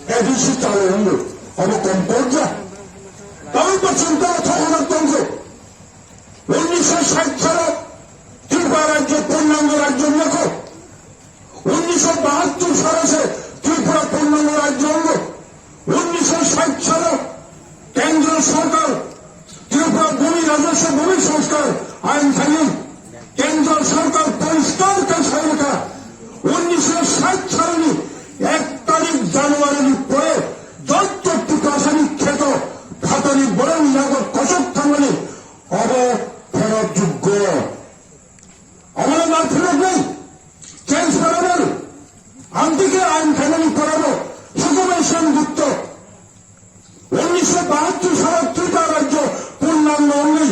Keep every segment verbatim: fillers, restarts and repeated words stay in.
A D C chalo hindu, obo kompor ja. Tamo pa chinta tho hona tongse. Unnisho sait salo Tripura rajyo purnango rajyo nokho. Unnisho bahattor salo se Tripura purnango rajyo ongo. Unnisho sait salo kendro sorkar Tripura Bhumi Rajaswa Bhumi Sanskar Ain khainwi Kendra Sarkar poriskar khe sai rwkha, unnisho sait salni ek tarik January ni pore jotto Tiprasani kheto phatani borokni yago kochok thangmani obo pherot jogyo. Obono ma pherot nai, transferable, amtike ain khainani porabo hukuman sengdukto. Unnisho bahattor salo Tripura rajyo purnango wngwi,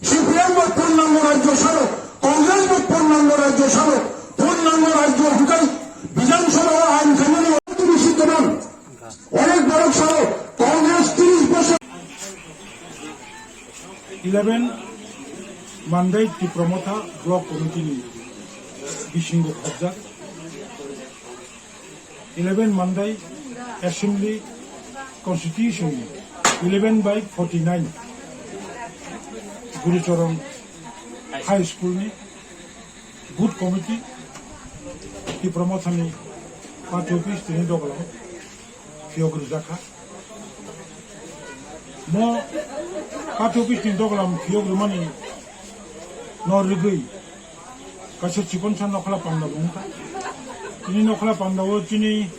C P M bo purnango rajyo salo, Congress bo purnango rajyo salo, purnango rajyo hwnkhe Bidhan Sabha o ain khainani onek borok salo, Congress tris bosor. Eleven Mandai Tipra Motha Block Committee ni bisingo khobjak. Eleven Mandai Assembly Constitution eleven by forty-nine Gurucharan High School ni Booth Committee Tipra Mothani party office tini doglam phiyok rwjakha. Mo party office ni doglam phiyok rwmani no rwgwi kaisa chikonsa nokhla panda bo wngkha. Tini nokhla panda o chini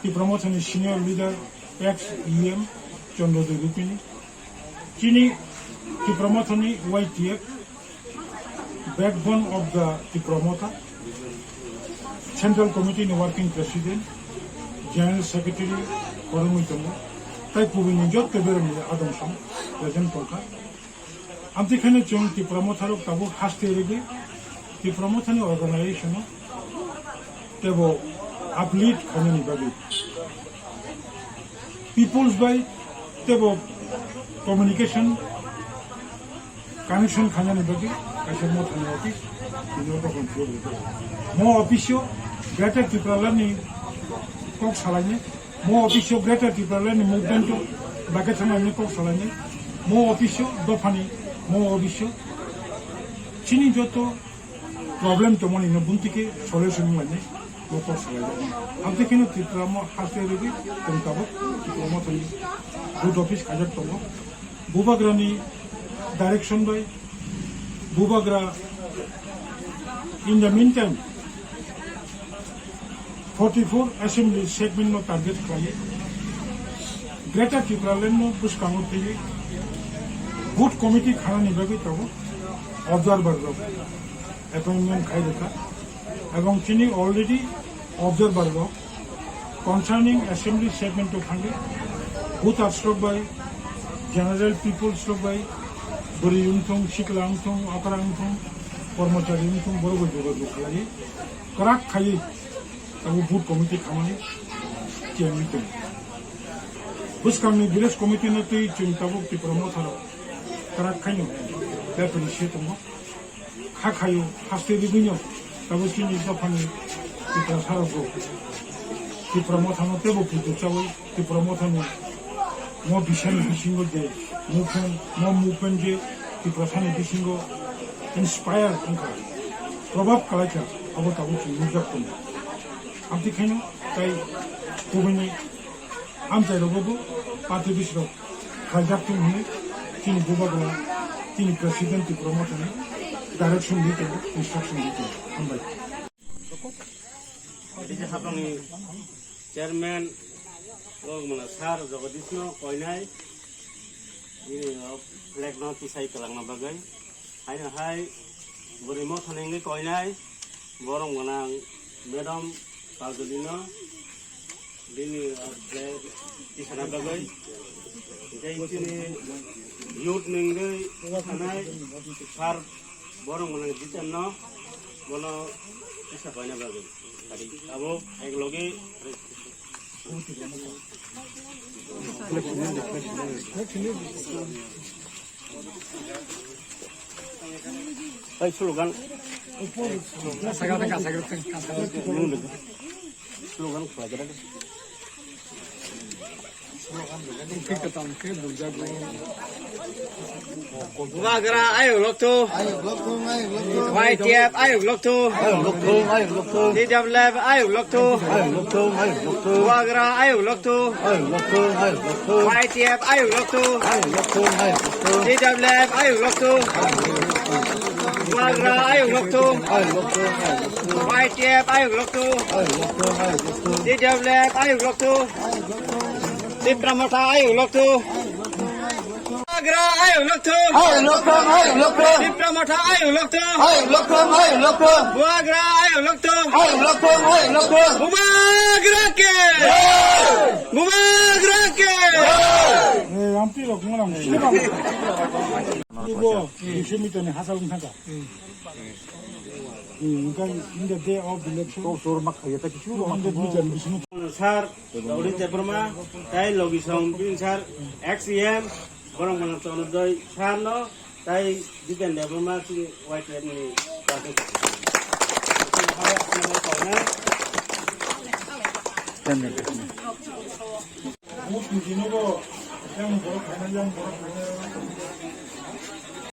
Tipra Mothani senior leader ex E M Chandra Debbarma, chini Tipra Mothani Y T F, backbone of the Tipra Motha, Central Committee ni Working President, General Secretary, kwrwngwi tongo, tai kubuni jotto beremni adong song present tongkha. Amtwi kheno chwng Tipra Motharok tabuk haste rwgwi Tipra Mothani organization-o teibo uplift khainani bagwi, peoples bai teibo communication connection khainani bagwi kaisa mothani office tini o dokhon phiyok rwkha. Mo office-o Greater Tipraland ni kok salainai, mo office-o Greater Tipraland ni movement-o bagwi thangnaini kok salainai, mo office-o dophani, mo office-o chini joto problem tongmani no buntike solution wnglainai mo kok salaijak. Amtwi kheno Tipra mo haste rwgwi tong tabuk Tipra Mothani good office khaijak tongo. Bubagrani direction bai Bubagra in the meantime forty-four assembly segment no target khlaiwi Greater Tipraland no bwskango twiwi booth committee khanani bagwi tabuk observer rok appointment khai rwkha, ebong chini already observer rok concerning assembly segment o thangwi voter rok bai, general peoples rok bai, bwrwi wngthung, sikla wngthung, okra wngthung, kormochari wngthung, borok bai jogajog khlaiwi kwrak khaiwi abo booth committee khamani chengwi tongo. Bwskangni village committee no twi chwng tabuk Tipra Motha rok kwrak khaino bepani se tongo. Kha khaio, haste rwgwino tabuk chini dophani Tiprasa rok Tipra Mothano teibo puitu chawi Tipra Mothani mo bisani bisingo je movement, mo movement je Tiprasani bisingo inspire wngkha, probab kalaikha, abo tabuk chwng nukjak tongo. Amtwi khaino tai kubuni amchai rogo bo party office rok khaijak thung hwnwi chini bubagra chini president Tipra Mothani direction di tongo, instruction di tongo. Hambai. A D C hapangni chairman o mwnga sir Jagadish no koinai bini o flag no tisai kwlangna bagwi. Haino hai bwrwi mothani wngwi koinai borok gwnang madam Kajolino bini, ah, flag tisana bagwi. Tei chini youth ni wngwi thanai sir borok gwnang Jiten no bono tisa koina bagwi. Abo ek loge Hey, slogan. Slogan khlai khe. Bubagra ayuk loktu. Y T F ayuk loktu. T W F ayuk loktu. Bubagra ayuk loktu. Y T F ayuk loktu. T W F ayuk loktu. Bubagra ayuk loktu. Y T F ayuk loktu. T W F ayuk loktu. Tipra Motha ayuk loktu. Bubagra ayuk loktu. Ayuk loktu, ayuk loktu. Tipra Motha ayuk loktu. Ayuk loktu, ayuk loktu. Bubagra ayuk loktu. Ayuk loktu, ayuk loktu. Bubagra ke. Bubagra ke. Eh, ampi rok ngorang. Ibo, Biswamitra ni hachal wng thangkha. Hmm, wngkha in the day of election. Two hundred meter bisingo. Sir, Gauri Debbarma, tai logi song bin sir, ex E M, borok mano Chonodoi sir no, tai Jiten Debbarma, chini Y T F ni. Yang borok khaina, yang borok khaina.